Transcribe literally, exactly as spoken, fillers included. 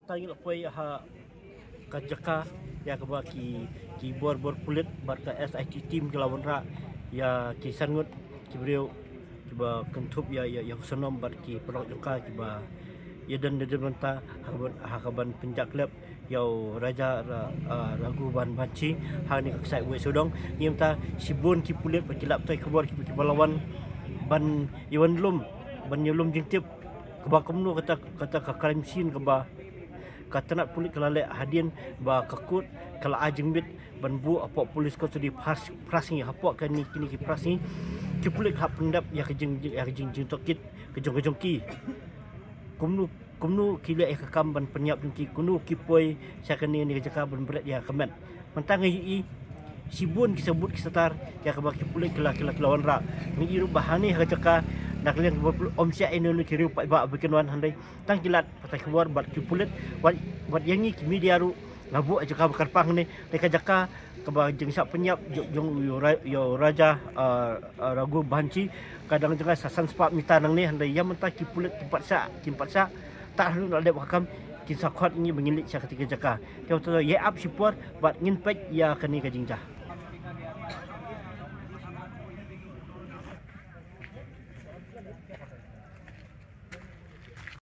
Tang ïa la poi ha ka jaka ïa kaba ki ki bor bor pulit bad ka S I T team ki la wanrah ïa ki san ngut ki briew kiba kynthup ïa ïa ïa u Sanom bad ki paralok jong ka kiba ïa don da don bynta ha kaban ha kaban pynjah klep ïa u Raja Ra, uh, Raghuvanshi ha kane ka kshaid West Sawdong. Ïa mynta shibun ki pulit bad ki lap tai khubor kiba kiba la wan ban ïa wan lum ban ïa lum jingtip kaba kumno kata kata ka crime scene kaba ka tnat pulit ka la leh hadien ba ka kut ka la ai jingmut ban buh hapoh police custody phra sngi. Hapoh kine kine ki phra sngi ki pulit ka hap pyndep ïa ka jing ïa ka jing jingtohkit ka jong ka jong ki. Kumno kumno ki leh ïa ka kam ban pynïap jong ki, kumno ki poi sha kane ne ka jaka ban bret ïa ka met. Mynta nga ïohi shibun ki sabut ki satar ïa kaba ki pulit ki la ki la ki la wanrah. Nga ïohi ruh ba hangne ha ka jaka na ka liang ba pulit ym shah ïa nunu ki riew paidbah ba kin wan hynrei tang ki lad pathai khubor bad ki pulit wat wat ïa ngi ki media ruh nga buh ha jaka ba kyrpang ne ne ka jaka kaba jingshah pynïap jong jong ïa u Ra- ïa u Raja uh, uh, Raghuvanshi ka dang jaka sa san spah mita nangne hynrei ïa mynta ki pulit ki pat shah ki pat shah ta halu na dep ka kam kin sa khot ngi ba ngin leit sha kata ka jaka. Te ïa ap shipor bad ngin peit ïa kane ka jingjia.